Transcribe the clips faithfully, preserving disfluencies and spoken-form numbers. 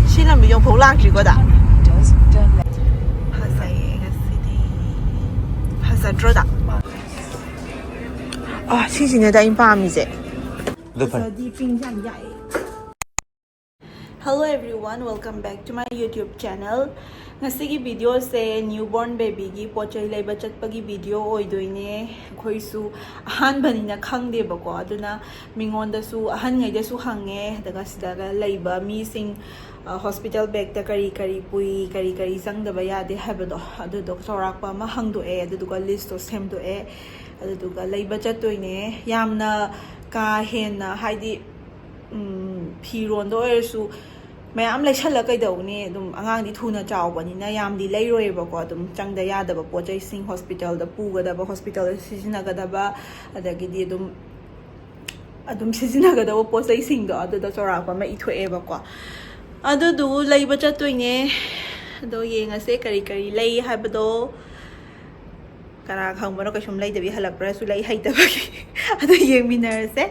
ꯁꯤ ꯂꯝꯕꯤ ꯌꯧꯐꯧ ꯂꯥꯛꯇ꯭ꯔꯤꯀꯣꯗ꯫ ꯐꯖꯩꯌꯦ ꯉꯁꯤꯗꯤ꯫ ꯐꯖꯗ꯭ꯔꯣꯗ? ꯑ, ꯁꯤꯁꯤꯅꯦꯗ ꯑꯩꯅ ꯄꯥꯝꯃꯤꯁꯦ꯫ ꯑꯗꯨ ꯐꯔꯦ꯫ ꯐꯖꯗꯤ ꯄꯤꯡꯁꯦ ꯌꯥꯝ ꯌꯥꯛꯑꯦ꯫ Hello everyone, welcome back to my YouTube channel. ꯉꯁꯤꯒꯤ ꯚꯤꯗꯤꯑꯣꯁꯦ ꯅ꯭ꯌꯨꯕꯣꯔꯟ ꯕꯦꯕꯤꯒꯤ ꯄꯣꯠ ꯆꯩ ꯂꯩꯕ ꯆꯠꯄꯒꯤ ꯚꯤꯗꯤꯑꯣ ꯑꯣꯏꯗꯣꯏꯅꯦ꯫ ꯑꯩꯈꯣꯏꯁꯨ ꯑꯍꯥꯟꯕꯅꯤꯅ ꯈꯪꯗꯦꯕꯀꯣ, ꯑꯗꯨꯅ ꯃꯤꯉꯣꯟꯗꯁꯨ, ꯑꯍꯟꯉꯩꯗꯁꯨ ꯍꯪꯉꯦ, ꯑꯗꯨꯒ ꯁꯤꯗꯒ ꯂꯩꯕ ꯃꯤꯁꯤꯡ, ꯑ, ꯍꯣꯁꯄꯤꯇꯥꯜ ꯕꯦꯛꯇ ꯀꯔꯤ ꯀꯔꯤ ꯄꯨꯏ, ꯀꯔꯤ ꯀꯔꯤ ꯆꯪꯗꯕ ꯌꯥꯗꯦ ꯍꯥꯏꯕꯗꯣ, ꯑꯗꯨꯗꯣ ꯆꯥꯎꯔꯥꯛꯄ ꯑꯃ ꯍꯪꯗꯣꯛꯑꯦ, ꯑꯗꯨꯗꯨꯒ ꯂꯤꯁꯇꯣ ꯁꯦꯝꯗꯣꯛꯑꯦ꯫ ꯑꯗꯨꯗꯨꯒ ꯂꯩꯕ ꯆꯠꯇꯣꯏꯅꯦ꯫ ꯌꯥꯝꯅ ꯀꯥ ꯍꯦꯟꯅ, ꯍꯥꯏꯗꯤ, ꯎꯝ, ꯐꯤꯔꯣꯟꯗ ꯑꯣꯏꯔꯁꯨ ꯃꯌꯥꯝ ꯂꯩꯁꯜꯂ ꯀꯩꯗꯧꯅꯤ? ꯑꯗꯨꯝ ꯑꯉꯥꯡꯗꯤ ꯊꯨꯅ ꯆꯥꯎꯕꯅꯤꯅ ꯌꯥꯝꯗꯤ ꯂꯩꯔꯣꯏꯕꯀꯣ꯫ ꯑꯗꯨꯝ ꯆꯪꯗ ꯌꯥꯗꯕ ꯄꯣꯠ ꯆꯩꯁꯤꯡ, ꯍꯣꯁꯄꯤꯇꯥꯜꯗ ꯄꯨꯒꯗꯕ, ꯍꯣꯁꯄꯤꯇꯥꯜꯗ ꯁꯤꯖꯤꯟꯅꯒꯗꯕ, ꯑꯗꯒꯤꯗꯤ ꯑꯗꯨꯝ, ꯑꯗꯨꯝ ꯁꯤꯖꯤꯟꯅꯒꯗꯕ ꯄꯣꯠ ꯆꯩꯁꯤꯡꯗꯣ ꯑꯗꯨꯗ ꯆꯥꯎꯔꯥꯛꯄ ꯑꯃ ꯏꯊꯣꯛꯑꯦꯕꯀꯣ꯫ ꯑꯗꯨꯗꯨ ꯂꯩꯕ ꯆꯠꯇꯣꯏꯅꯦ꯫ ꯑꯗꯣ ꯌꯦꯡꯉꯁꯦ ꯀꯔꯤ ꯀꯔꯤ ꯂꯩ ꯍꯥꯏꯕꯗꯣ꯫ ꯀꯅꯥ ꯈꯪꯕꯅꯣ, ꯀꯩꯁꯨꯝ ꯂꯩꯗꯕꯤ ꯍꯜꯂꯛꯄ꯭ꯔꯥꯁꯨ ꯂꯩ ꯍꯩꯇꯕꯒꯤ꯫ ꯑꯗꯣ ꯌꯦꯡꯃꯤꯟꯅꯔꯁꯦ꯫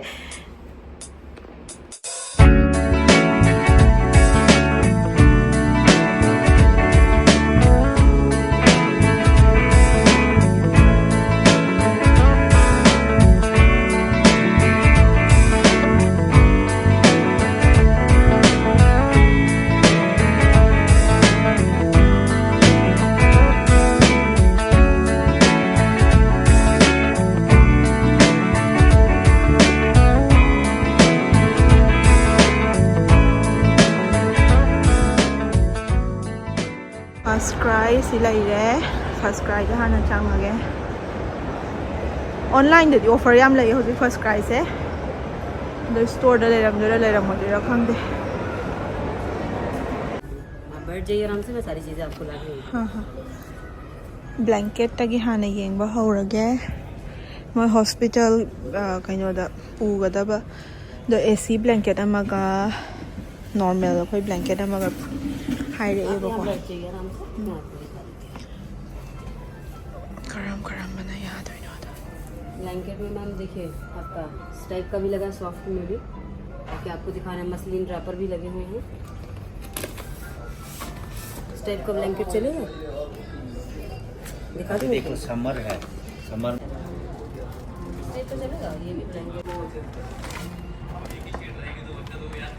ꯐꯥꯔꯁ ꯀ꯭ꯔꯥꯏ ꯁꯤ ꯂꯩꯔꯦ꯫ ꯐꯥꯔꯁ ꯀ꯭ꯔꯥꯏꯗ ꯍꯥꯟꯅ ꯆꯪꯉꯒꯦ꯫ ꯑꯣꯟꯂꯥꯏꯟꯗꯗꯤ ꯑꯣꯐꯔ ꯌꯥꯝ ꯂꯩꯌꯦ ꯍꯧꯖꯤꯛ ꯐꯥꯔꯁ ꯀ꯭ꯔꯥꯏꯁꯦ꯫ ꯑꯗꯣ ꯁ꯭ꯇꯣꯔꯗ ꯂꯩꯔꯝꯗꯣꯏꯔꯥ ꯂꯩꯔꯝꯃꯣꯏꯗꯣꯏꯔꯥ ꯈꯪꯗꯦ꯫ आप बैठ जाइए आराम से, मैं सारी चीज़ें आपको ला के दूँगी। ꯍꯥ, ꯍꯥ꯫ ꯕ꯭ꯂꯦꯡꯀꯦꯠꯇꯒꯤ ꯍꯥꯟꯅ ꯌꯦꯡꯕ ꯍꯧꯔꯒꯦ꯫ ꯃꯣꯏ ꯍꯣꯁꯄꯤꯇꯥꯜ, ꯑ, ꯀꯩꯅꯣꯗ ꯄꯨꯒꯗꯕ꯫ ꯑꯗꯣ ꯑꯦ ꯁꯤ ꯕ꯭ꯂꯦꯡꯀꯦꯠ ꯑꯃꯒ ꯅꯣꯔꯃꯦꯜ ꯑꯩꯈꯣꯏ ꯕ꯭ꯂꯦꯡꯀꯦꯠ ꯑꯃꯒ ꯍꯥꯏꯔꯛꯑꯦꯕꯀꯣ꯫ ꯀꯔꯝ ꯀꯔꯝꯕꯅ ꯌꯥꯗꯣꯏꯅꯣꯗꯣ꯫ ब्लैंकेट में मैम देखिए, आपका स्ट्राइप का भी लगा, सॉफ्ट में भी। कि आपको दिखाना है, मसलिन ड्रापर भी लगे हुए हैं। इस टाइप का ब्लैंकेट चलेगा? दिखा अभी दो। देखो, समर है, समर। ये तो चलेगा, ये भी ब्लैंकेट।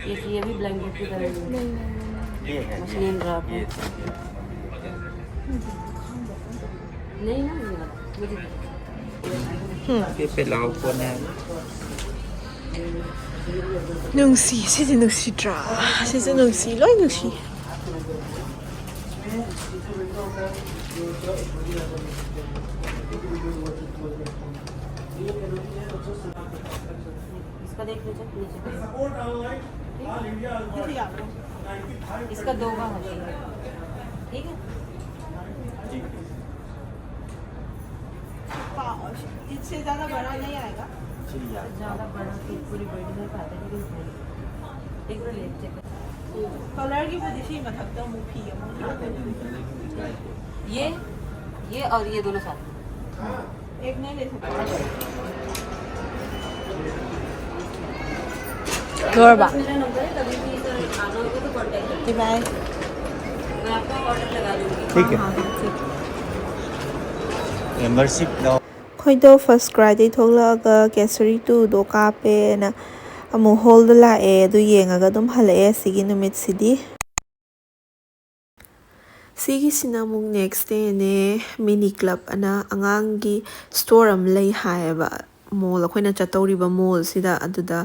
एक ये भी ब्लैंकेट की तरह है। ये है, मसलिन ड्रापर। ये, ये। नहीं ना, ये वाला। मुझे ये पे लाओ, कौन है? ꯅꯨꯡꯁꯤ, ꯁꯤꯁꯦ ꯅꯨꯡꯁꯤꯗ꯭ꯔꯥ? ꯁꯤꯁꯦ ꯅꯨꯡꯁꯤ, ꯂꯣꯏ ꯅꯨꯡꯁꯤ꯫ इसका देख लीजिए, नीचे का। इसका दो का है। ठीक है। इससे ज्यादा बड़ा नहीं आएगा। ज़्यादा बड़ा तो पूरी बॉडी में पाता है, लेकिन एक बार लेट चेक। ꯀꯂꯔꯒꯤꯕꯨꯗꯤ ꯁꯤ ꯃꯊꯛꯇ ꯑꯃꯨꯛ ꯐꯤ ꯑꯃꯨꯛ ꯊꯥꯗꯣꯏꯅꯦ꯫ ये, ये और ये दोनों साथ। एक नहीं ले सकते। ꯂꯣꯏꯔꯕ? मेरा नंबर है, कभी भी सर आना होगा तो कॉन्टैक्ट करें। बाय। मैं आपका ऑर्डर लगा दूंगी। ठीक है। हाँ, हाँ, ठीक। मेंबरशिप लो। ꯑꯩꯈꯣꯏꯗꯣ ꯐꯥꯔꯁ ꯀ꯭ꯔꯥꯏꯗꯒꯤ ꯊꯣꯛꯂꯛꯑꯒ ꯀꯦꯁꯔꯤ ꯇꯨꯗꯣ ꯀꯥꯞꯄꯦꯅ ꯑꯃꯨꯛ ꯍꯣꯜꯗ ꯂꯥꯛꯑꯦ꯫ ꯑꯗꯨ ꯌꯦꯡꯉꯒ ꯑꯗꯨꯝ ꯍꯜꯂꯛꯑꯦ ꯁꯤꯒꯤ ꯅꯨꯃꯤꯠꯁꯤꯗꯤ꯫ ꯁꯤꯒꯤꯁꯤꯅ ꯑꯃꯨꯛ ꯅꯦꯛꯁ ꯗꯦꯅꯦ꯫ ꯃꯤꯅꯤ ꯀ꯭ꯂꯕ ꯑꯅ ꯑꯉꯥꯡꯒꯤ ꯁ꯭ꯇꯣꯔ ꯑꯃ ꯂꯩ ꯍꯥꯏꯌꯦꯕ, ꯃꯣꯜ, ꯑꯩꯈꯣꯏꯅ ꯆꯠꯇꯧꯔꯤꯕ ꯃꯣꯜꯁꯤꯗ꯫ ꯑꯗꯨꯗ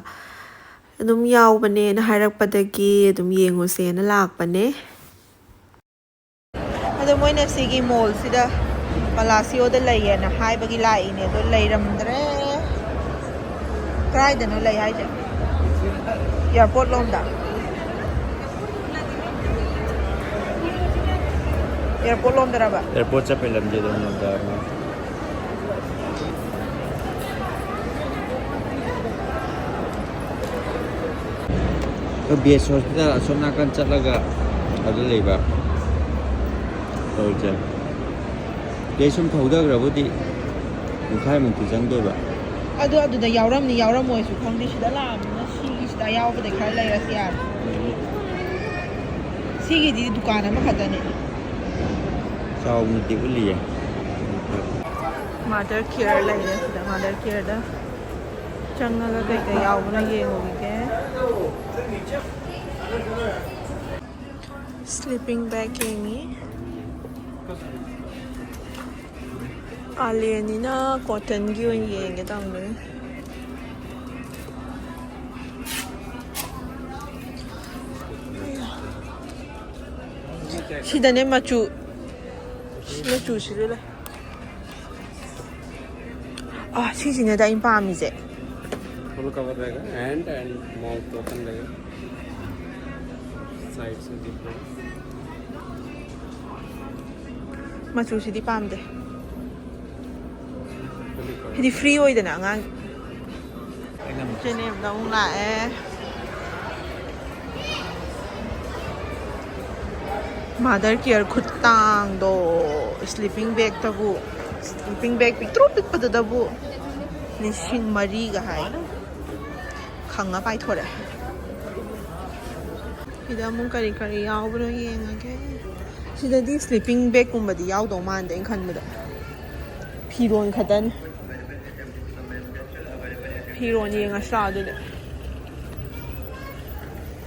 ꯑꯗꯨꯝ ꯌꯥꯎꯕꯅꯦꯅ ꯍꯥꯏꯔꯛꯄꯗꯒꯤ ꯑꯗꯨꯝ ꯌꯦꯡꯉꯨꯁꯦꯅ ꯂꯥꯛꯄꯅꯦ꯫ ꯑꯗꯣ ꯃꯣꯏꯅ ꯁꯤꯒꯤ ꯃꯣꯜꯁꯤꯗ ꯄꯂꯥꯁꯤꯌꯣꯗ ꯂꯩꯌꯦꯅ ꯍꯥꯏꯕꯒꯤ ꯂꯥꯛꯏꯅꯦ, ꯑꯗꯣ ꯂꯩꯔꯝꯗ꯭ꯔꯦ꯫ ꯀꯗꯥꯏꯗꯅꯣ ꯂꯩ ꯍꯥꯏꯁꯦ? ꯑꯦꯌꯥꯔꯄꯣꯔꯠ ꯂꯣꯝꯗ? ꯑꯦꯌꯥꯔꯄꯣꯔꯠ ꯂꯣꯝꯗꯔꯕ? ꯑꯦꯌꯥꯔꯄꯣꯔꯠ ꯆꯠꯄꯩ ꯂꯝꯕꯤꯗ ꯑꯗꯨꯝ ꯌꯧꯗꯔꯕꯅꯤ꯫ ꯑꯩꯈꯣꯏ ꯕꯤ ꯑꯦꯁ ꯍꯣꯁꯄꯤꯇꯥꯜ ꯑꯁꯣꯝ ꯅꯥꯀꯟ ꯆꯠꯂꯒ ꯑꯗꯨ ꯂꯩꯕ꯫ ꯇꯧꯔꯤꯁꯦ꯫ ꯁꯤꯗꯩ ꯁꯨꯝ ꯊꯧꯗꯈ꯭ꯔꯕꯨꯗꯤ ꯄꯨꯡꯈꯥꯏꯃꯨꯛꯇꯤ ꯆꯪꯗꯣꯏꯕ꯫ ꯑꯗꯣ ꯑꯗꯨꯗ ꯌꯥꯎꯔꯝꯅꯤ ꯌꯥꯎꯔꯝꯃꯣꯏꯁꯨ ꯈꯪꯗꯦ꯫ ꯁꯤꯗ ꯂꯥꯛꯑꯕꯅꯤꯅ ꯁꯤꯒꯤ ꯑꯌꯥꯎꯕꯗꯩ ꯈꯔ ꯂꯩꯔꯁꯤ ꯌꯥꯔꯦ꯫ ꯁꯤꯒꯤꯗꯤ ꯗꯨꯀꯥꯟ ꯑꯃꯈꯛꯇꯅꯦ꯫ ꯆꯥꯎꯅꯗꯤ ꯎꯠꯂꯤꯌꯦ꯫ ꯃꯥꯗꯔ ꯀꯦꯌꯔ ꯂꯩꯔꯦ ꯁꯤꯗ꯫ ꯃꯥꯗꯔ ꯀꯦꯌꯔꯗ ꯆꯪꯉꯒ ꯀꯩꯀꯩ ꯌꯥꯎꯕꯅꯣ ꯌꯦꯡꯉꯨꯈꯤꯒꯦ꯫ ꯁ꯭ꯂꯤꯄꯤꯡ ꯕꯦꯒ ꯌꯦꯡꯉꯤ꯫ ꯀꯥꯂꯦꯟꯅꯤꯅ ꯀꯣꯇꯟꯒꯤ ꯑꯣꯏꯅ ꯌꯦꯡꯒꯦ ꯇꯧꯕꯅꯤ꯫ ꯁꯤꯗꯅꯦ ꯃꯆꯨ, ꯁꯤ ꯃꯆꯨꯁꯤꯗ ꯂꯩ꯫ ꯑꯥ, ꯁꯤꯁꯤꯅꯦꯗ ꯑꯩꯅ ꯄꯥꯝꯃꯤꯁꯦ꯫ Full cover रहेगा and and mouth open रहेगा। Side से देखो। ꯃꯆꯨꯁꯤꯗꯤ ꯄꯥꯝꯗꯦ꯫ Fully cover꯫ ꯁꯤꯗꯤ ꯐ꯭ꯔꯤ ꯑꯣꯏꯗꯅ ꯑꯉꯥꯡ꯫ ꯆꯦꯅꯦꯝꯗ ꯑꯃꯨꯛ ꯂꯥꯛꯑꯦ꯫ ꯃꯥꯗꯔ ꯀꯦꯌꯔ ꯈꯨꯠꯇꯥꯡꯗꯣ, ꯁ꯭ꯂꯤꯄꯤꯡ ꯕꯦꯒꯇꯕꯨ, ꯁ꯭ꯂꯤꯄꯤꯡ ꯕꯦꯒ ꯄꯤꯛꯇ꯭ꯔꯨ ꯄꯤꯛꯄꯗꯨꯗꯕꯨ ꯂꯤꯁꯤꯡ ꯃꯔꯤꯒ ꯍꯥꯏ꯫ ꯈꯪꯉ ꯄꯥꯏꯊꯣꯔꯛꯑꯦ꯫ ꯁꯤꯗ ꯑꯃꯨꯛ ꯀꯔꯤ ꯀꯔꯤ ꯌꯥꯎꯕꯅꯣ ꯌꯦꯡꯉꯒꯦ꯫ ꯁꯤꯗꯗꯤ ꯁ꯭ꯂꯤꯄꯤꯡ ꯕꯦꯒꯀꯨꯝꯕꯗꯤ ꯌꯥꯎꯗꯧ ꯃꯥꯟꯗꯦ ꯑꯩꯅ ꯈꯟꯕꯗ꯫ ꯐꯤꯔꯣꯟ ꯈꯛꯇꯅꯤ꯫ ꯐꯤꯔꯣꯟ ꯌꯦꯡꯉꯁꯤꯔꯥ ꯑꯗꯨꯗꯤ?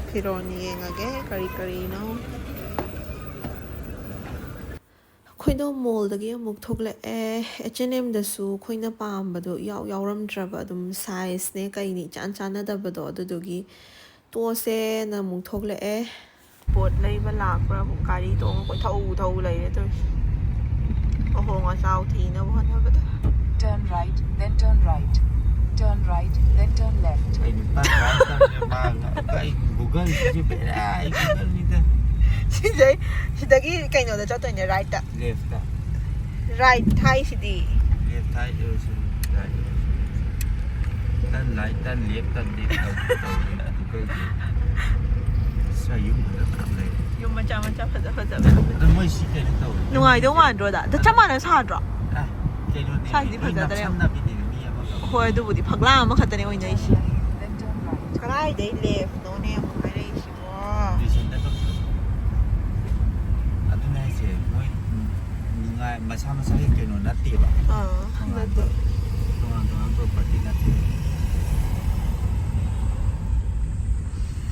ꯐꯤꯔꯣꯟ ꯌꯦꯡꯉꯒꯦ ꯀꯔꯤ ꯀꯔꯤꯅꯣ꯫ ꯑꯩꯈꯣꯏꯗꯣ ꯃꯣꯜꯗꯒꯤ ꯑꯃꯨꯛ ꯊꯣꯛꯂꯛꯑꯦ꯫ ꯑꯦꯆ ꯑꯦꯟ ꯑꯦꯝꯗꯁꯨ ꯑꯩꯈꯣꯏꯅ ꯄꯥꯝꯕꯗꯣ ꯏꯌꯥꯎ ꯌꯥꯎꯔꯝꯗ꯭ꯔꯕ, ꯑꯗꯨꯝ ꯁꯥꯏꯖꯅꯦ ꯀꯩꯅꯦ ꯏꯆꯥꯟ ꯆꯥꯟꯅꯗꯕꯗꯣ, ꯑꯗꯨꯗꯨꯒꯤ ꯇꯣꯛꯑꯁꯦꯅ ꯑꯃꯨꯛ ꯊꯣꯛꯂꯛꯑꯦ꯫ ꯄꯣꯠ ꯂꯩꯕ ꯂꯥꯛꯄ꯭ꯔꯥ ꯑꯃꯨꯛ ꯒꯥꯔꯤ ꯇꯣꯡꯉ ꯀꯣꯏꯊꯧ ꯊꯧ ꯂꯩꯔꯦ ꯇꯧꯔꯤꯁꯦ꯫ ꯑꯍꯣꯡ ꯑꯆꯥꯎ ꯊꯤꯅꯕ ꯍꯣꯠꯅꯕꯗ꯫ Turn right, then turn right. Turn right, then turn left. ꯑꯩ ꯅꯨꯄꯥ ꯂꯥꯏꯔꯤꯛ ꯇꯝꯃꯦ, ꯃꯥ ꯉ-, ꯑꯩ Google-ꯁꯤꯁꯨ ꯕꯦꯔꯥ, ꯑꯩ Google-ꯅꯤꯗ꯫ ꯁꯤꯗꯩ, ꯁꯤꯗꯒꯤ ꯀꯩꯅꯣꯗ ꯆꯠꯇꯣꯏꯅꯦ, right-ꯇ꯫ Left-ꯇ꯫ Right ꯍꯥꯏꯁꯤꯗꯤ꯫ Left ꯍꯥꯏ, ꯑ, ꯁꯤ right, right꯫ Turn right, turn left, turn left ꯇꯧ-, ꯇꯧꯔꯤ꯫ Google-ꯁꯦ꯫ ꯑꯁ, ꯌꯨꯝ ꯐꯖ ꯐꯖꯕ ꯂꯩ꯫ ꯌꯨꯝ ꯃꯆꯥ ꯃꯆꯥ ꯐꯖ ꯐꯖꯕ꯫ ꯑꯗꯣ ꯃꯣꯏ ꯁꯤ ꯀꯩꯅꯣ ꯇꯧꯋꯦ꯫ ꯅꯨꯡꯉꯥꯏꯗꯧ ꯃꯥꯟꯗ꯭ꯔꯣ? ꯗ ꯆꯞ ꯃꯥꯟꯅ ꯁꯥꯗ꯭ꯔꯣ? ꯑ, ꯀꯩꯅꯣꯅꯦ, ꯁꯥꯏꯁꯤꯗꯤ ꯃꯤ ꯐꯖꯗ꯭ꯔꯦ ꯌꯥꯝ꯫ ꯅꯞꯁꯟꯅꯕꯤꯅꯦ ꯃꯤ ꯑꯃꯒ ꯑꯃꯒ꯫ ꯍꯣꯏ, ꯑꯗꯨꯕꯨꯗꯤ ꯐꯛꯂꯥꯡ ꯑꯃꯈꯛꯇꯅꯦ ꯑꯣꯏꯅꯩꯁꯦ꯫ Then turn right. ꯀꯗꯥꯏꯗꯩ ꯂꯦꯐꯅꯣꯅꯦ ꯑꯃꯨꯛ ꯍꯥꯏꯔꯛꯏꯁꯤꯕꯣ? ꯁ꯭ꯇꯦꯁꯟꯗ ꯀꯛꯄ꯫ ꯑꯗꯨꯅꯦ ꯍꯥꯏꯁꯦ, ꯃꯣꯏ ꯅꯨꯡꯉꯥꯏ-, ꯃꯁꯥ ꯃꯁꯥꯒꯤ ꯀꯩꯅꯣ ꯅꯠꯇꯦꯕ꯫ ꯑꯥ, ꯇꯣꯉꯥꯟꯕ, ꯅꯠꯇꯦ꯫ ꯇꯣꯉꯥꯟ ꯇꯣꯉꯥꯟꯕ ꯄ꯭ꯔꯣꯄꯔꯇꯤ ꯅꯠꯇꯦ꯫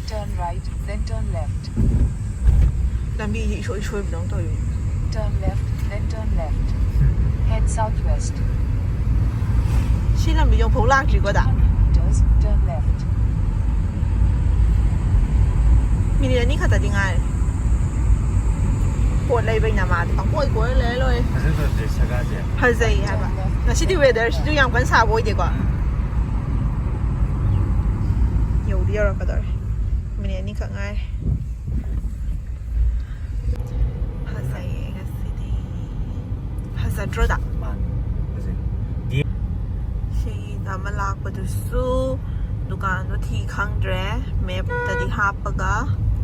Turn right, then turn left. ꯂꯝꯕꯤꯁꯤ ꯏꯁꯣꯏ ꯁꯣꯏꯕꯗꯧꯅ ꯇꯧꯋꯤ꯫ Turn left, then turn left. Head southwest. ꯁꯤ ꯂꯝꯕꯤ ꯌꯧꯐꯥꯎ ꯂꯥꯛꯇ꯭ꯔꯤꯀꯣ ꯗꯥ? Two hundred meters, turn left. Minute ꯑꯅꯤ ꯈꯛꯇꯗꯤ ꯉꯥꯏꯔꯦ꯫ ꯄꯣꯠ ꯂꯩꯕꯩꯅ ꯃꯥꯗꯤ ꯄꯪꯀꯣꯏ ꯀꯣꯏꯔ ꯂꯩꯔ ꯂꯣꯏꯔꯦ꯫ ꯐꯖꯗ꯭ꯔꯣ ꯗ꯭ꯔꯦꯁ ꯁꯒꯥꯁꯦ? ꯐꯖꯩ ꯍꯥꯏꯕ꯫ ꯉꯁꯤꯗꯤ ꯋꯦꯗꯔꯁꯤꯁꯨ ꯌꯥꯝ ꯀꯟꯅ ꯁꯥꯕ ꯑꯣꯏꯗꯦꯀꯣ꯫ ꯌꯧꯗꯤ ꯌꯧꯔꯛꯀꯗꯧꯔꯦ꯫ ꯃꯤꯅꯤꯠ ꯑꯅꯤꯈꯛ ꯉꯥꯏꯔꯦ꯫ ꯐꯖꯩꯌꯦ ꯉꯁꯤꯗꯤ꯫ ꯐꯖꯗ꯭ꯔꯣꯗ? ꯃꯥꯅꯤ, ꯐꯖꯩ꯫ ꯁꯤꯗ ꯑꯃ ꯂꯥꯛꯄꯗꯨꯁꯨ ꯗꯨꯀꯥꯟꯗꯣ ꯊꯤ ꯈꯪꯗ꯭ꯔꯦ꯫ ꯃꯦꯞꯇꯗꯤ ꯍꯥꯞꯄꯒ꯫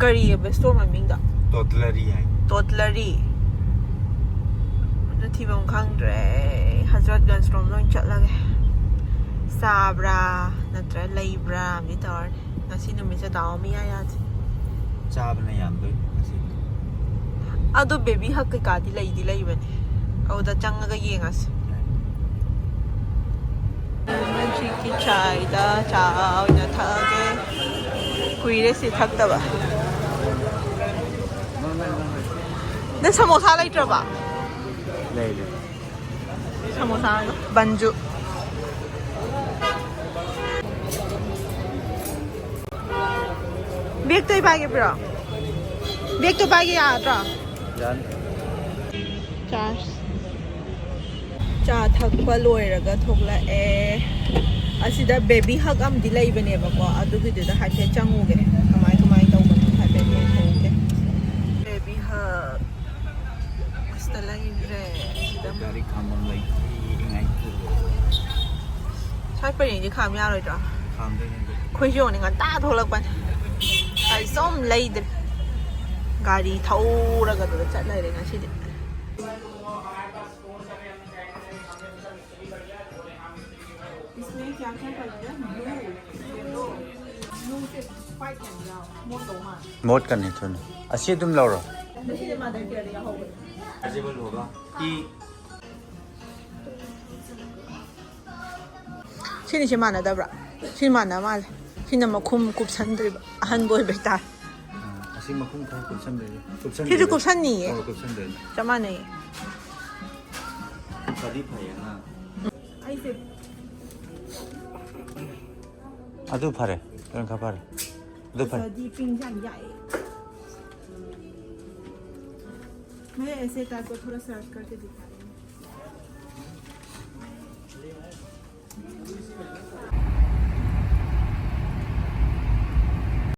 ꯀꯔꯤꯑꯕ ꯁ꯭ꯇꯣꯔ ꯃꯃꯤꯡꯗꯣ? ꯇꯣꯇꯂꯔꯤ ꯍꯥꯏ꯫ ꯇꯣꯇꯂꯔꯤ꯫ ꯑꯗꯨ ꯊꯤꯐꯝ ꯈꯪꯗ꯭ꯔꯦ꯫ ꯍꯖꯔꯠꯒꯟꯖ ꯔꯣꯝꯗ ꯑꯣꯏꯅ ꯆꯠꯂꯒꯦ꯫ ꯆꯥꯕ꯭ꯔꯥ ꯅꯠꯇ꯭ꯔꯒ ꯂꯩꯕ꯭ꯔꯥ ꯑꯃꯗꯤ ꯇꯧꯔꯅꯤ꯫ ꯉꯁꯤ ꯅꯨꯃꯤꯠꯁꯦ ꯗꯥꯎ ꯑꯃ ꯏꯌꯥ ꯌꯥꯗꯦ꯫ ꯆꯥꯕꯅ ꯌꯥꯝꯗꯣꯏ ꯉꯁꯤꯗꯤ꯫ ꯑꯗꯣ ꯕꯦꯕꯤ ꯍꯛ ꯀꯩꯀꯥꯗꯤ ꯂꯩꯗꯤ ꯂꯩꯕꯅꯦ꯫ ꯑꯗꯨꯗ ꯆꯪꯉꯒ ꯌꯦꯡꯉꯁꯤ꯫ ꯌꯥꯏ꯫ ꯍꯧꯖꯤꯛꯀꯤ ꯆꯥꯏꯗ ꯆꯥ ꯑꯣꯏꯅ ꯊꯛꯑꯒꯦ꯫ ꯀꯨꯏꯔꯦ ꯁꯤ ꯊꯛꯇꯕ꯫ ꯅꯪ ꯁꯃꯣꯁꯥ ꯂꯩꯇ꯭ꯔꯕ? ꯂꯩ, ꯂꯩ꯫ ꯁꯃꯣꯁꯥꯒ ꯕꯟꯖꯨ꯫ ꯕꯦꯛꯇꯣ ꯑꯩ ꯄꯥꯏꯒꯦ ꯄꯤꯔꯣ? ꯕꯦꯛꯇꯣ ꯄꯥꯏꯒꯦ ꯌꯥꯗ꯭ꯔꯣ? ꯌꯥꯅꯤ꯫ ꯆꯥꯔꯖ꯫ ꯆꯥ ꯊꯛꯄ ꯂꯣꯏꯔꯒ ꯊꯣꯛꯂꯛꯑꯦ꯫ ꯑꯁꯤꯗ ꯕꯦꯕꯤ ꯍꯛ ꯑꯃꯗꯤ ꯂꯩꯕꯅꯦꯕꯀꯣ, ꯑꯗꯨꯒꯤꯗꯨꯗ ꯍꯥꯏꯐꯦꯠ ꯆꯪꯉꯨꯒꯦ꯫ ꯀꯃꯥꯏ ꯀꯃꯥꯏ ꯇꯧꯕꯅꯣ ꯍꯥꯏꯐꯦꯠ ꯌꯦꯡꯊꯣꯛꯎꯒꯦ꯫ ꯕꯦꯕꯤ ꯍꯛ꯫ ꯑꯁꯤꯗ ꯂꯩꯔꯦ꯫ ꯁꯤꯗ ꯒꯥꯔꯤ ꯈꯥꯝꯐꯝ ꯂꯩꯇꯦ꯫ ꯁ꯭ꯋꯥꯏ ꯄꯔꯦꯡꯁꯦ ꯈꯥꯝ ꯌꯥꯔꯣꯏꯗ꯭ꯔꯣ? ꯈꯥꯝꯗꯣꯏꯅꯦ ꯑꯗꯨ꯫ ꯑꯩꯈꯣꯏꯁꯨ ꯌꯦꯡꯉꯨꯅꯦ, ꯉꯟꯇꯥ ꯊꯣꯛꯂꯛꯄꯅꯦ꯫ ꯒꯥꯔꯤ ꯁꯨꯝ ꯂꯩꯗ꯭ꯔꯦ꯫ ꯒꯥꯔꯤ ꯊꯧꯔꯒ ꯑꯗꯨꯗ ꯆꯠ ꯂꯩꯔꯦ ꯉꯁꯤꯗꯤ꯫ इसमें क्या क्या कलर है? ब्लू, येलो, ꯃꯣꯠꯀꯅꯤ ꯊꯨꯅ꯫ ꯑꯁꯤ ꯑꯗꯨꯝ ꯂꯧꯔꯣ꯫ ꯁꯤꯅꯤꯁꯦ ꯃꯥꯟꯅꯗꯕ꯭ꯔꯥ? ꯁꯤ ꯃꯥꯟꯅ ꯃꯥꯜꯂꯦ꯫ ꯁꯤꯅ ꯃꯈꯨꯝ ꯀꯨꯞꯁꯟꯗ꯭ꯔꯤꯕ ꯑꯍꯟꯕ ꯑꯣꯏꯕꯩ ꯇꯥꯔꯦ꯫ ꯑꯁꯤ ꯃꯈꯨꯝ ꯈꯔ ꯀꯨꯞꯁꯟꯗꯣꯏꯅꯦ꯫ ꯁꯤꯁꯨ ꯀꯨꯞꯁꯟꯗꯣꯏꯅꯦ꯫ ꯀꯨꯞꯁꯟꯅꯤꯌꯦ꯫ ꯑꯣ, ꯀꯨꯞꯁꯟꯗꯣꯏꯅꯦ꯫ ꯆꯞ ꯃꯥꯟꯅꯩꯌꯦ꯫ ꯐꯗꯤ ꯐꯩꯌꯦ ꯑꯉꯥꯡ꯫ ꯑꯩꯁꯦ ꯑꯗꯨ ꯐꯔꯦ꯫ ꯑꯗꯨꯅ ꯈꯔ ꯐꯔꯦ꯫ ꯑꯗꯨ ꯐꯔꯦ꯫ ꯐꯖꯗꯤ ꯄꯤꯡꯁꯦ ꯌꯥꯝ ꯌꯥꯛꯑꯦ꯫ मैं ऐसे टाइप को थोड़ा सर्च करके दिखा रही हूँ।